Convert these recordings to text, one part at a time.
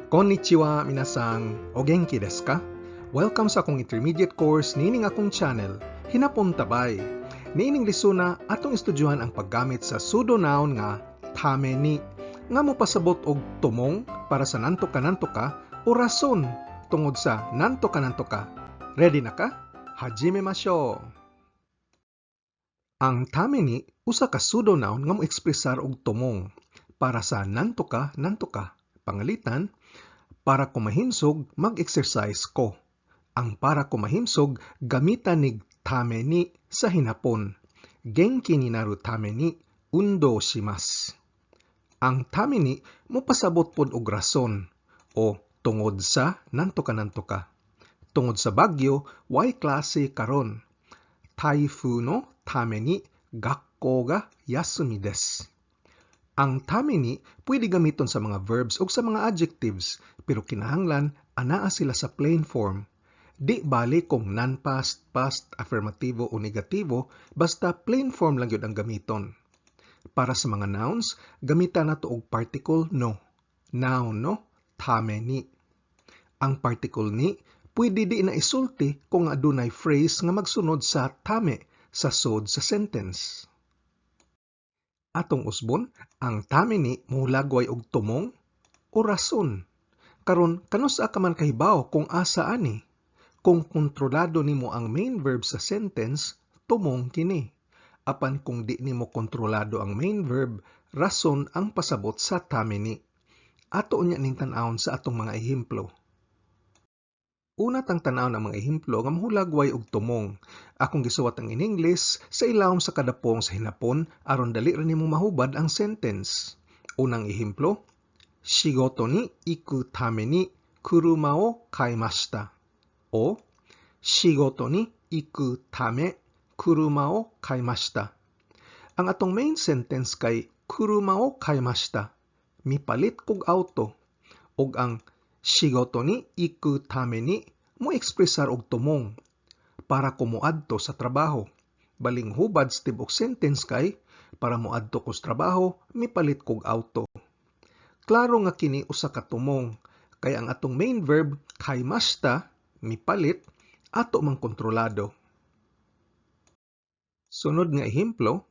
Konnichiwa, minasan. O genki desu ka? Welcome sa akong intermediate course niining akong channel, Hinapon Tabay. Niining lisuna, atong estudyuhan ang paggamit sa pseudo-noun nga tame ni, nga mopasabot og tumong para sa nanto ka nanto ka o rason tungod sa nanto ka nanto ka. Ready na ka? Hajime masho! Ang tame ni usa ka pseudo-noun nga moekspresar og tumong para sa nanto ka nanto ka. Pangalitan, "Para ko mahimsog, mag-exercise ko." Ang "para ko mahimsog" gamitan nig tame ni sa hinapon. Genki ni naru tame ni undo shimasu. Ang tame ni mopasabot pod og rason o tungod sa nanto ka nanto ka. Tungod sa bagyo, way klase karon. Taifu no tame ni gakko ga yasumi desu. Ang tame ni pwede gamiton sa mga verbs ug sa mga adjectives, pero kinahanglan anaa sila sa plain form. Di bali kung non-past, past, affirmatibo o negatibo, basta plain form lang gyud ang gamiton. Para sa mga nouns, gamitan nato og particle no. Noun no, tame ni. Ang particle ni pwede di na isulti kung adunay phrase nga magsunod sa tame sa sod sa sentence. Atong usbon, ang tame ni mohulagway og tumong o rason. Karon, kanus-a ka man kahibaw kung asa ani? Kung kontrolado nimo ang main verb sa sentence, tumong kini. Apan kung di nimo kontrolado ang main verb, rason ang pasabot sa tame ni. Ato unya ning tan-awon sa atong mga ehemplo. Una tang tan-awon ang mga ehemplo nga mohulagway og tumong. Akong gisuwat ang in English sa ilawom sa kada pong sa hinapon aron dali ra nimo mahubad ang sentence. Unang ehemplo, 仕事に行くために車を買いました。O 仕事に行くため車を買いました。Ang atong main sentence kay 車を買いました。Mipalit kog auto. Ug ang 仕事に行くために mo ekspresar og tumong para ko moadto sa trabaho. Baling hubad sa tibuok sentence kay para moadto ko sa trabaho, mipalit kog auto. Klaro nga kini usa ka tumong kay ang atong main verb kaimashita, mipalit, ato mang kontrolado. Sunod nga ehemplo,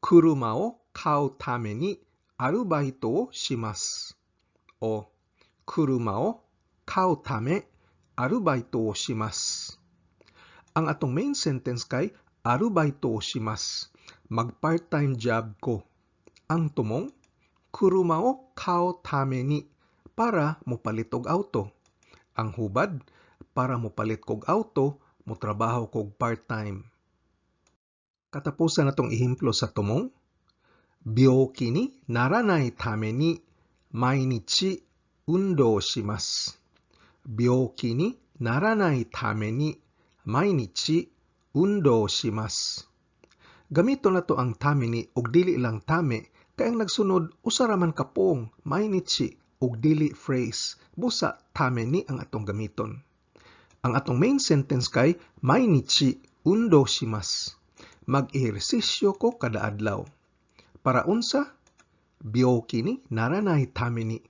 車を買うためにアルバイトをします。O 車を買うためアルバイトをします。Ang atong main sentence kay アルバイトをします。Mag part-time job ko. Ang tumong, 車を買うために para mopalit og auto. Ang hubad, para mopalit kog auto, motrabaho kog part-time. Katapusan natong ehemplo sa tumong, 病気にならないために毎日運動します。病気にならないために毎日運動します。Gamito nato ang ために ug dili lang ため kay ang nagsunod usa ra man ka pong 毎日 ug dili phrase, busa ために ang atong gamiton. Ang atong main sentence kay 毎日運動します。Mag-ehersisyo ko kada adlaw. Para unsa? 病気にならないために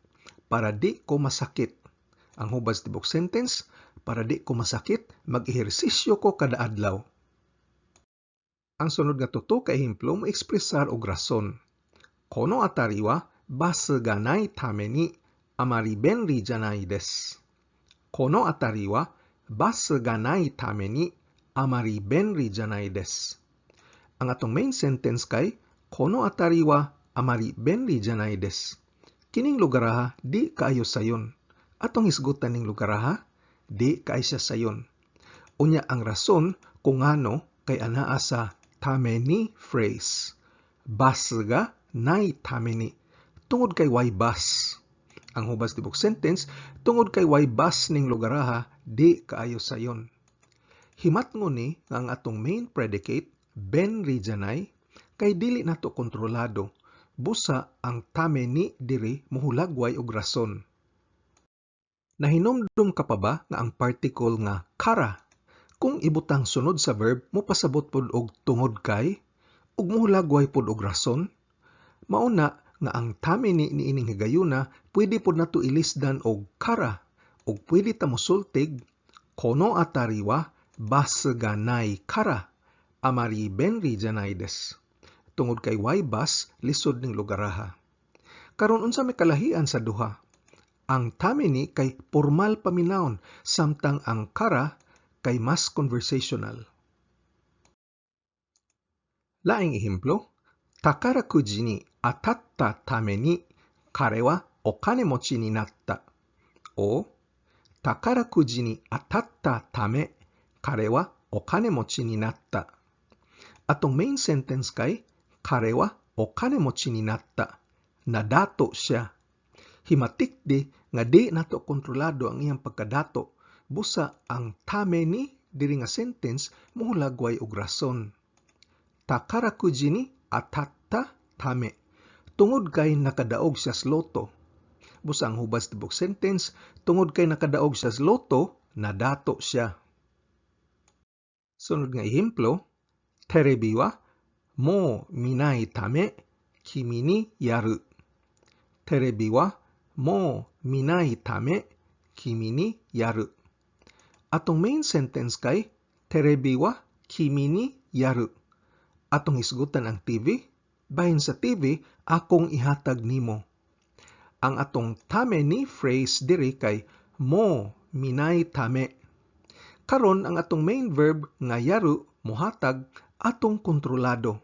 para di ko masakit. Ang hubad sa tibok sentence, para di ko masakit, mag-ehersisyo ko kada adlaw. Ang sunod nga tuto ka ehemplo mo ekspresar og rason. この辺りはバスがないためにあまり便利じゃないです。この辺りはバスがないためにあまり便利じゃないです。Ang atong main sentence kay この辺りはあまり便利じゃないです。Kining lugaraha di kaayo sayon. Atong hisgutan ning lugaraha, di kaayo siya sayon. Unya ang rason kung ngano kay anaa sa ために phrase. バスがないために. Tungod kay way bus. Ang hubad sa tibok sentence, tungod kay way bus ning lugaraha, di kaayo sayon. Himatngon ni nga ang atong main predicate, 便利じゃない, kay dili nato kontrolado. Busa ang ために diri mohulagway og rason. Nahinomdom ka pa ba nga ang particle nga から kung ibutang sunod sa verb mopasabot pod og tungod kay ug mohulagway pod og rason? Mao na Nga ang ために niining higayuna pwede pod nato ilisdan og から ug pwede ta mosultig, この辺りはバスがないからあまり便利じゃないです. Tungod kay way bus, lisod ning lugaraha. Karon, unsa may kalahian sa duha? Ang ために kay formal paminawon, samtang ang から kay mas conversational. Laing ehemplo, 宝くじに当たったために彼はお金持ちになった。O 宝くじに当たったため彼はお金持ちになった。Atong main sentence kay 彼はお金持ちになった. Nadato siya. Himatikdi nga di nato kontrolado ang iyang pagkadato. Busa ang ために diri nga sentence mohulagway og rason. 宝くじに当たったため. Tungod kay nakadaog siya sa loto. Busa ang hubad sa tibok sentence, tungod kay nakadaog siya sa loto, nadato siya. Sunod nga ehemplo, テレビはもう見ないため君にやる。テレビはもう見ないため君にやる。Atong main sentence kay テレビは君にやる. Atong hisgutan ang TV, bahin sa TV akong ihatag nimo. Ang atong ために phrase diri kay もう見ないため. Karon, ang atong main verb nga やる, mohatag, atong kontrolado.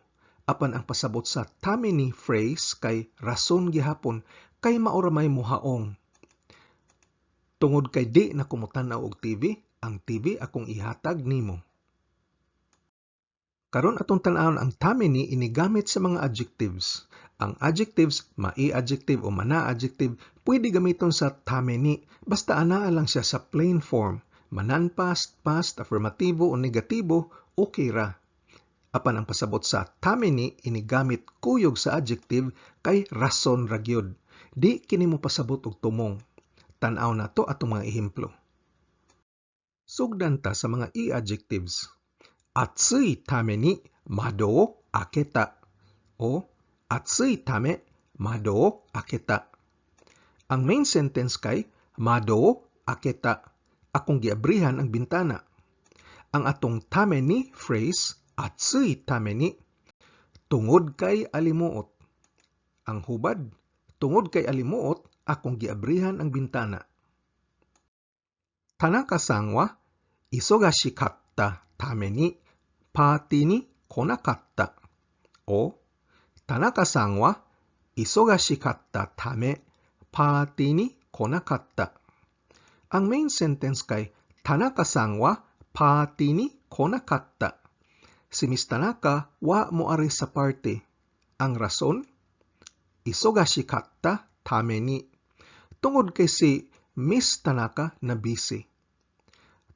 Apan ang pasabot sa ために phrase kay rason gihapon kay mao ra may muhaong. Tungod kay di na ko motan-aw og TV, ang TV akong ihatag nimo. Karon, atong tan-awon ang ために inigamit sa mga adjectives. Ang adjectives, mai-adjective o mana-adjective, pwede gamiton sa ために basta anaa lang siya sa plain form. Ma-non-past, past, affirmatibo o negatibo, okay ra. Apan ang pasabot sa ために inigamit kuyog sa adjective kay rason ra gyud. Di kini mo pasabot og tumong. Tan-aw nato atong mga ehemplo. Sugdan ta sa mga i-adjectives. 暑いために窓を開けた o 暑いため窓を開けた. Ang main sentence kay 窓を開けた. Akong giabrihan ang bintana. Ang atong ために phrase, 暑いために, tungod kay alimuot. Ang hubad, tungod kay alimuot, akong giabrihan ang bintana. 田中さんは忙しかったためにパーティーに来なかった。O 田中さんは忙しかったためパーティーに来なかった。Ang main sentence kay 田中さんはパーティーに来なかった. Si Miss Tanaka wa moari sa party. Ang rason? 忙しかったために. Tungod kay si Miss Tanaka na busy.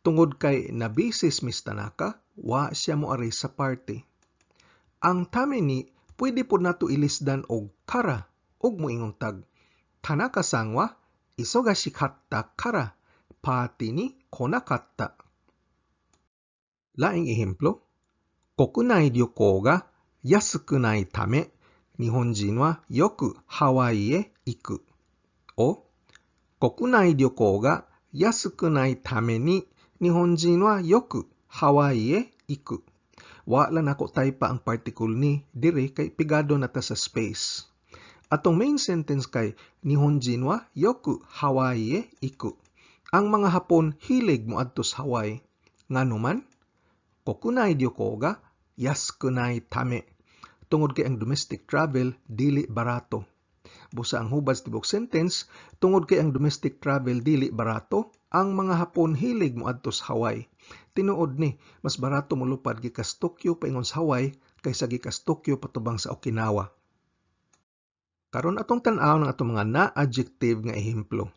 Tungod kay na busy si Miss Tanaka, wa siya moari sa party. Ang ために pwede pod nato ilisdan og から ug moingon tag 田中さんは忙しかったからパーティーに来なかった。Laing ehemplo, 国内旅行が安くないため、日本人はよくハワイへ行く。O 国内旅行が安くないために日本人はよくハワイへ行く。Wa lang nako typa ang particle に diri kay pigado na ta sa space. Atong main sentence kay 日本人はよくハワイへ行く. Ang mga Hapon hilig moadto sa Hawaii. Ngano man? 国内旅行が安くないため. Tungod kay ang domestic travel dili barato. Busa ang hubad sa tibok sentence, tungod kay ang domestic travel dili barato, ang mga Hapon hilig moadto sa Hawaii. Tinuod ni, mas barato molupad gikas Tokyo paingon sa Hawaii kaysa gikas Tokyo patubang sa Okinawa. Karon, atong tan-aw ang atong mga na-adjective nga ehemplo.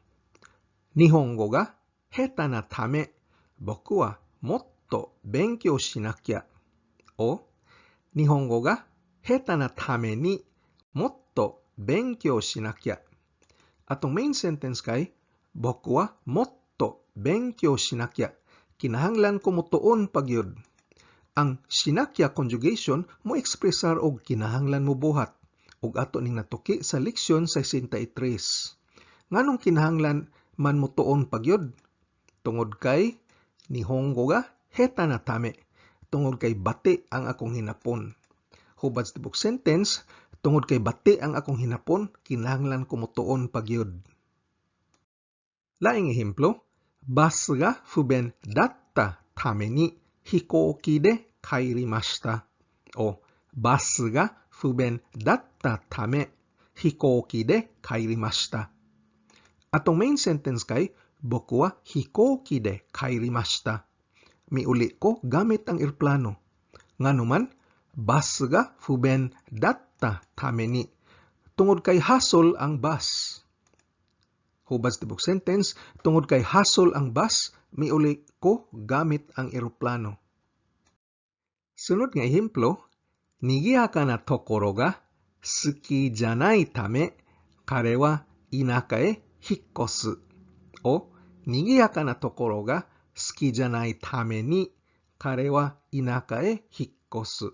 日本語が下手なため、僕はもっと勉強しなきゃ。O 日本語が下手なためにもっと勉強しなきゃ。Atong main sentence kay 僕はもっと勉強しなきゃ. Kinahanglan ko motuon pa gyud. Ang しなきゃ conjugation mo ekspresar og kinahanglan mo buhat. Ug ato ning natuki sa leksyon 63. Nganong kinahanglan man motuon pa gyud? Tungod kay nihongo ga heta na tame. Tungod kay bati ang akong hinapon. Hubad sa tibok sentence, tungod kay bati ang akong hinapon, kinahanglan ko motuon pa gyud. Laing ehemplo, バスが不便だったために飛行機で帰りました。O バスが不便だったため飛行機で帰りました。Atong main sentence kay 僕は飛行機で帰りました。Miuli ko gamit ang eroplano. Ngano man, バスが不便だったために tungod kay hasol ang bus. Hubad sa tibok sentence, tungod kay hasol ang bus, miuli ko gamit ang eroplano. Sunod nga ehemplo, 賑やかなところが好きじゃないため、彼は田舎へ引っ越す。O 賑やかなところが好きじゃないために、彼は田舎へ引っ越す。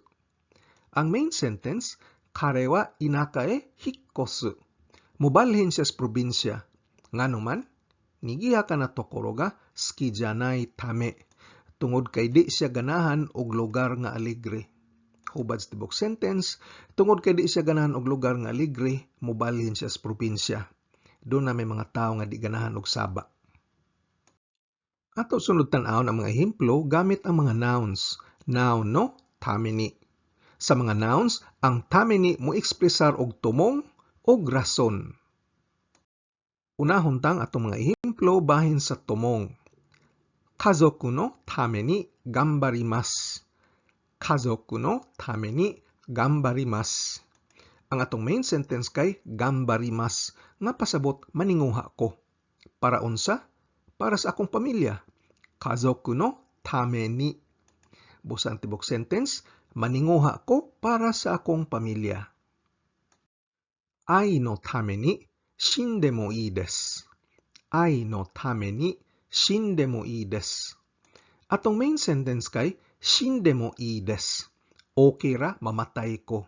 Ang main sentence, 彼は田舎へ引っ越す。Mubalhin siya sa probinsya. Ngano man, 賑やかなところが好きじゃないため. Tungod kay di siya ganahan og lugar nga alegre. Hubad sa tibok sentence, tungod kay di siya ganahan og lugar nga alegre, mubalhin siya sa probinsya. Duna may mga tao nga di ganahan og saba. Ato sunod tan-awon ang mga ehemplo gamit ang mga nouns. Noun no, ために. Sa mga nouns, ang ために mo ekspresar og tumong og rason. Unahon tang atong mga ehemplo bahin sa tumong. 家族のために頑張ります。家族のために頑張ります。Ang atong main sentence kay 頑張ります nga pasabot maninguha ko. Para unsa? Para sa akong pamilya. 家族のために. Busa ang tibok sentence, maninguha ko para sa akong pamilya. 愛のために死んでもいいです。愛のために死んでもいいです。Atong main sentence kay 死んでもいいです。Okay ra mamatay ko.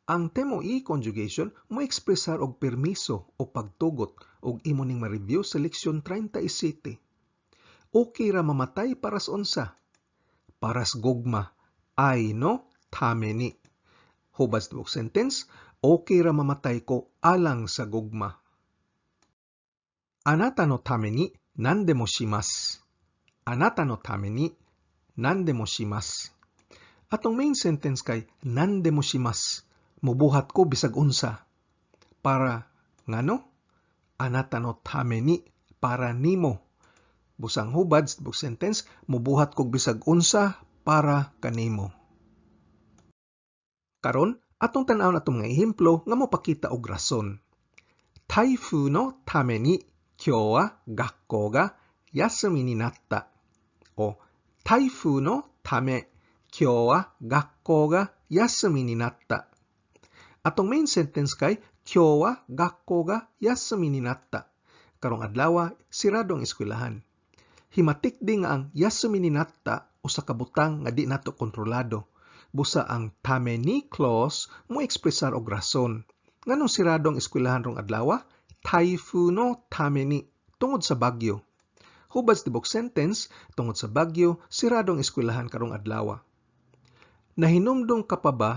Ang てもいい conjugation mo ekspresar og permiso o pagtugot og imo ning ma-review sa leksyon 37. Okay ra mamatay para sa unsa? Para sa gugma. 愛のために. Hubad sa tibok sentence, okay ra mamatay ko alang sa gugma. あなたのために何でもします。あなたのために何でもします。Atong main sentence kay 何でもします。Mubuhat ko bisag unsa. Para ngano? あなたのために para nimo. Busang hubad sa tibok sentence, mubuhat kog bisag unsa para kanimo. Karon, atong tan-awon atong mga ehemplo nga mopakita og rason. 台風のために今日は学校が休みになった。O 台風のため今日は学校が休みになった。Atong main sentence kay 今日は学校が休みになった。Karong adlaw, sirado ang eskwelahan. Himatikdi nga ang 休みになった usa ka butang nga di nato kontrolado. Busa ang ために clause mo ekspresar og rason. Nganong sirado ang eskwelahan rong adlaw? 台風のために tungod sa bagyo. Hubad sa tibok sentence, tungod sa bagyo, sirado ang eskwelahan karong adlaw. Nahinumdum ka pa ba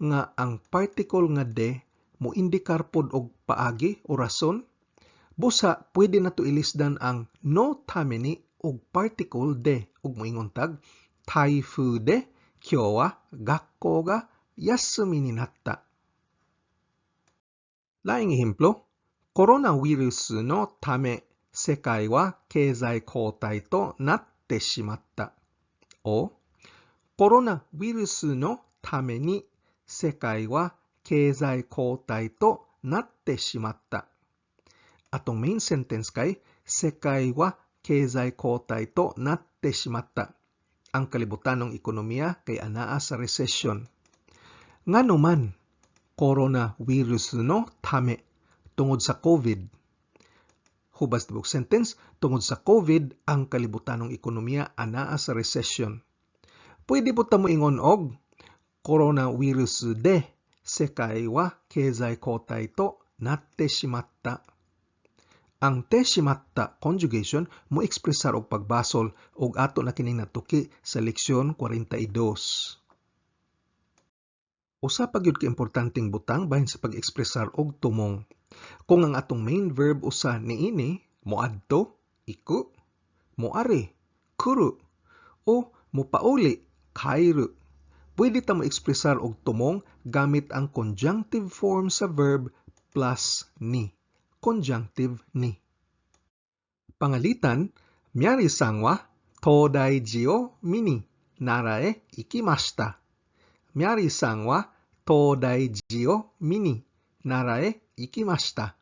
nga ang particle nga で mo indikar pod og paagi o rason? Busa pwede nato ilisdan ang のために og particle で ug moingon tag 台風で今日は学校が休みになった。Laing ehemplo, コロナウイルスのため世界は経済後退となってしまった。O コロナウイルスのために世界は経済後退となってしまった。Atong main sentence kay 世界は経済後退となってしまった。Ang kalibutanong ekonomiya kay anaa sa recession. Ngano man, コロナウイルスのため tungod sa COVID. Hubad sa tibok sentence, tungod sa COVID, ang kalibutanong ekonomiya anaa sa recession. Pwede pod ta moingon og コロナウイルスで世界は経済後退となってしまった。Ang てしまった conjugation mo ekspresar og pagbasol ug ato na kining natuki sa leksyon 42. Usa pa gyud ka importanteng butang bahin sa pag-ekspresar og tumong. Kung ang atong main verb usa niini, moadto, 行く, moari, 来る, o mopauli, 帰る, pwede ta mo ekspresar og tumong gamit ang conjunctive form sa verb plus に. Conjunctive に. Pangalitan, ミャリさんは東大寺を見に奈良へ行きました。ミャリさんは東大寺を見に奈良へ行きました。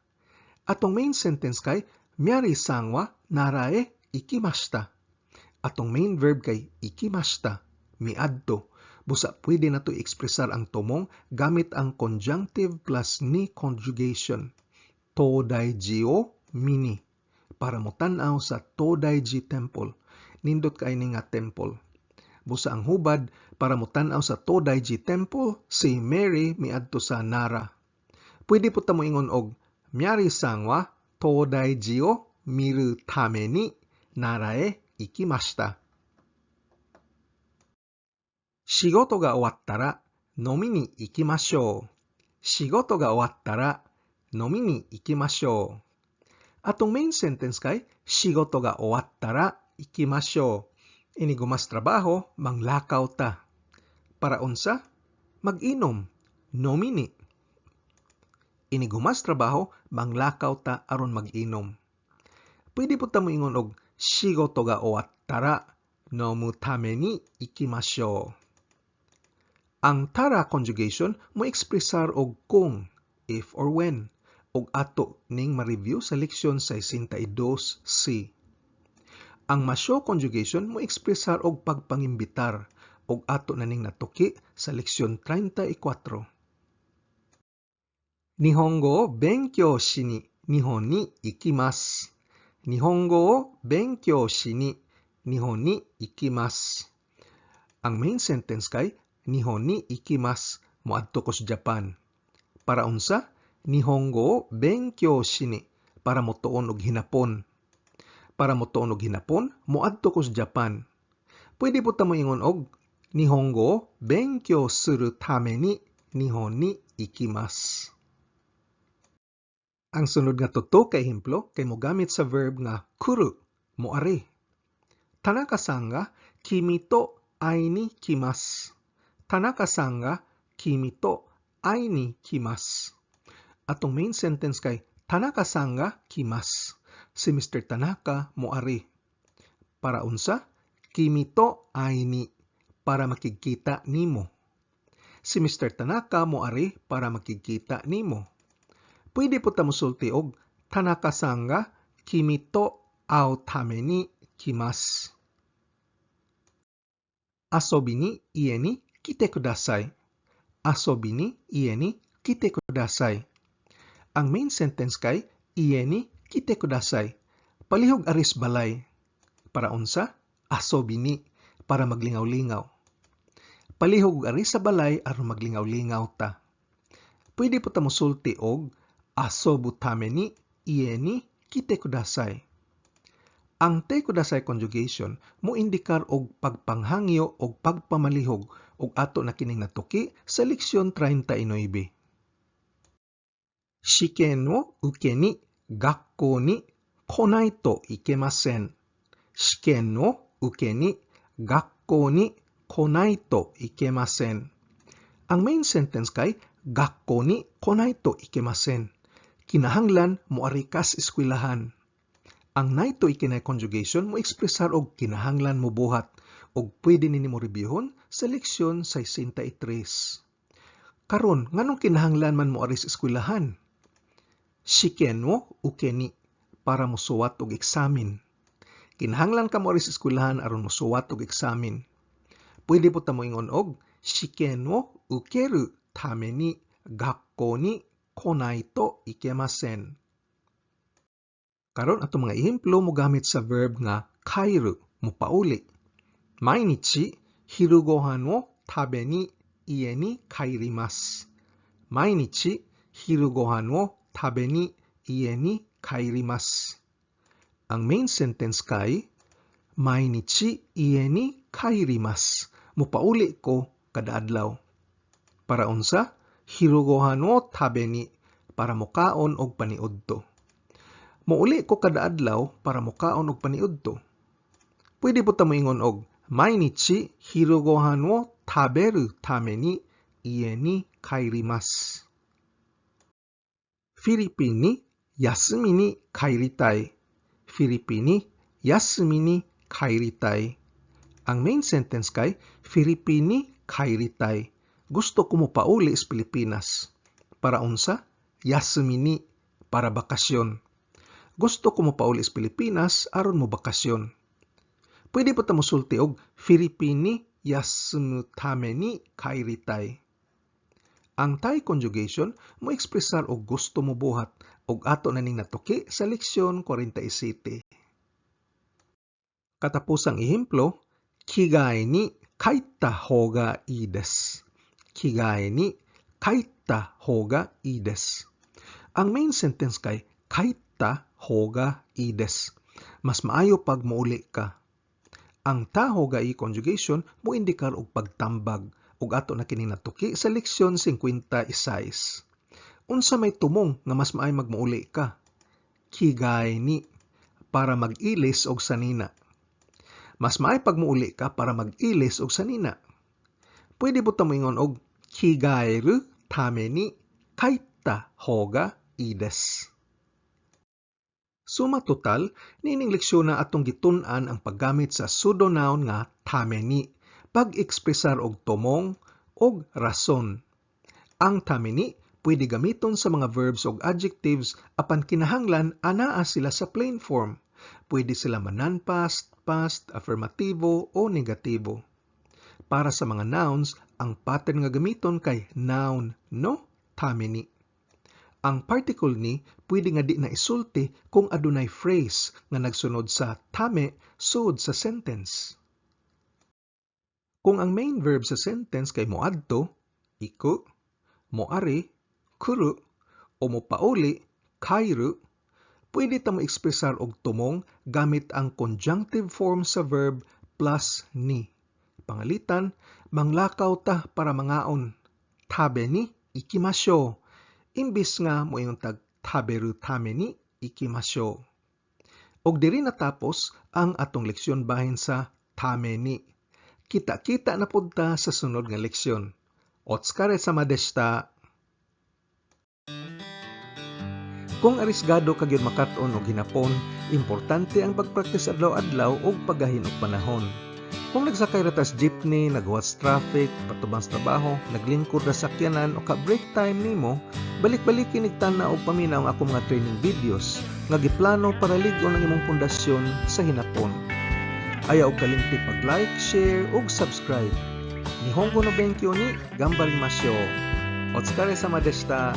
Atong main sentence kay ミャリさんは奈良へ行きました。Atong main verb kay 行きました, miadto. Busa pwede nato i-ekspresar ang tumong gamit ang conjunctive plus に conjugation. 東大寺を見に para motan-aw sa Todaiji Temple. Nindot kay ni nga temple. Busa ang hubad, para motan-aw sa Todaiji Temple, si Mary miadto sa Nara. Pwede pud ta moingon og ミャリさんは東大寺を見るために奈良へ行きました。仕事が終わったら飲みに行きましょう。仕事が終わったら飲みに行きましょう。Atong main sentence kay 仕事が終わったら行きましょう. Inig humas trabaho, manglakaw ta. Para unsa? Mag-inom. 飲みに. Inig humas trabaho, manglakaw ta aron mag-inom. Pwede pud ta moingon og 仕事が終わったら飲むために行きましょう。Ang たら conjugation mo ekspresar og kung, if or when, ug ato ning ma-review sa leksyon 62C. Ang ましょう conjugation mo ekspresar og pagpangimbitar ug ato na ning natuki sa leksyon 34. 日本語を勉強しに日本に行きます。日本語を勉強しに日本に行きます。Ang main sentence kay 日本に行きます. Moadto ko sa Japan. Para unsa? 日本語を勉強しに para motuon og hinapon. Para motuon og hinapon, moadto ko sa Japan. Pwede pud ta moingon og 日本語を勉強するために日本に行きます。Ang sunod nga tuto ka ehemplo kay mogamit sa verb nga 来る, moari. 田中さんが君と会いに来ます。田中さんが君と会いに来ます。Atong main sentence kay 田中さんが来ます. Si Mr. Tanaka moari. Para unsa? 君と会いに para makigkita nimo. Si Mr. Tanaka moari para makigkita nimo. Pwede pud ta mosulti og 田中さんが君と会うために来ます。遊びに家に来てください。遊びに家に来てください。Ang main sentence kay 家に来てください. Palihog ari sa balay. Para unsa? 遊びに para maglingaw-lingaw. Palihog ari sa balay aron maglingaw-lingaw ta. Pwede pud ta mosulti og 遊ぶために家に来てください. Ang てください conjugation mo indikar og pagpanghangyo og pagpamalihog ug ato na kining natuki sa leksyon 39. 試験を受けに学校に来ないといけません。試験を受けに学校に来ないといけません。Ang main sentence kay 学校に来ないといけません. Kinahanglan moari kas eskwelahan. Ang ないといけない conjugation mo ekspresar og kinahanglan mo buhat ug pwede nini mo reviewhon sa leksyon 63. Karon, nganong kinahanglan man mo ari sa eskwelahan? 試験を受けに para mosuwat og eksamen. Kinahanglan ka mo ari sa eskwelahan aron mosuwat og eksamen. Pwede pud ta moingon og 試験を受けるために学校に来ないといけません。Karon, atong mga ehemplo mogamit sa verb nga 帰る, mopauli. 毎日昼ご飯を食べに家に帰ります。Mainichi hiru gohan wo tabe ni ie ni kairimasu. Ang main sentence kay mainichi ie ni kairimasu. Mupauli ko kada adlaw. Para unsa? Hiru gohan wo tabe ni, para mokaon og paniudto. Mouli ko kada adlaw para mokaon og paniudto. Pwede po ta moingon og mainichi hiru gohan wo taberu tame ni ie ni kairimasu. Philippine ni yasumi ni kairitai. Philippine ni yasumi ni kairitai. Ang main sentence kay Philippine ni kairitai. Gusto ko mopauli sa Pilipinas. Para unsa? Yasumi ni, para bakasyon. Gusto ko mopauli sa Pilipinas aron mo bakasyon. Pwede pa ta mosulti og Philippine ni yasumu tame ni kairitai. Ang tai conjugation mo ekspresar og gusto mo buhat ug ato na ning natuki sa leksyon 47. Katapusang ehemplo, kigae ni kaitta hou ga ii desu. Kigae ni kaitta hou ga ii desu. Ang main sentence kay kaitta hou ga ii desu. Mas maayo pag mouli ka. Ang ta hou ga ii conjugation mo indikar og pagtambag ug ato na kini natuki sa leksyon 56. Unsa may tumong nga mas maayo magmouli ka? Kigae ni, para mag-ilis og sanina. Mas maayo pag mouli ka para mag-ilis og sanina. Pwede po ta moingon og kigaeru tame ni kaitta hou ga ii desu. Suma total, niining leksyon na atong gitun-an ang paggamit sa pseudonoun nga tame ni, pag-ekspresar og tumong og rason. Ang tame ni pwede gamiton sa mga verbs og adjectives apan kinahanglan anaa sila sa plain form. Pwede sila ma-non-past, past, affirmatibo o negatibo. Para sa mga nouns, ang pattern nga gamiton kay noun no tame ni. Ang particle ni pwede nga di na isulti kung adunay phrase nga nagsunod sa tame sud sa sentence. Kung ang main verb sa sentence kay moadto, iku, moari, kuru, o mopauli, kairu, pwede ta mo-ekspresar og tumong gamit ang conjunctive form sa verb plus ni. Pangalitan, manglakaw ta para mangaon. Tabe ni ikimashou. Imbis nga moingon tag taberu tame ni ikimashou. Og diri natapos ang atong leksyon bahin sa tame ni. Kita-kita na pud ta sa sunod nga leksyon. Otsukaresama deshita. Kung arisgado ka gyud makat-on og hinapon, importante ang pagpraktis adlaw-adlaw ug paggahin og panahon. Kung nagsakay ra tas jeepney, naghuwat sa traffic, patubang sa trabaho, naglingkod ra sa sakyanan o ka break time nimo, balik-baliki nig tan-aw og paminaw ang akong mga training videos nga giplano para lig-on ang imong pundasyon sa hinapon. Ayaw og kalimti pag-like, share ug subscribe. Nihongo no benkyou ni ganbarimashou. Otsukaresama deshita.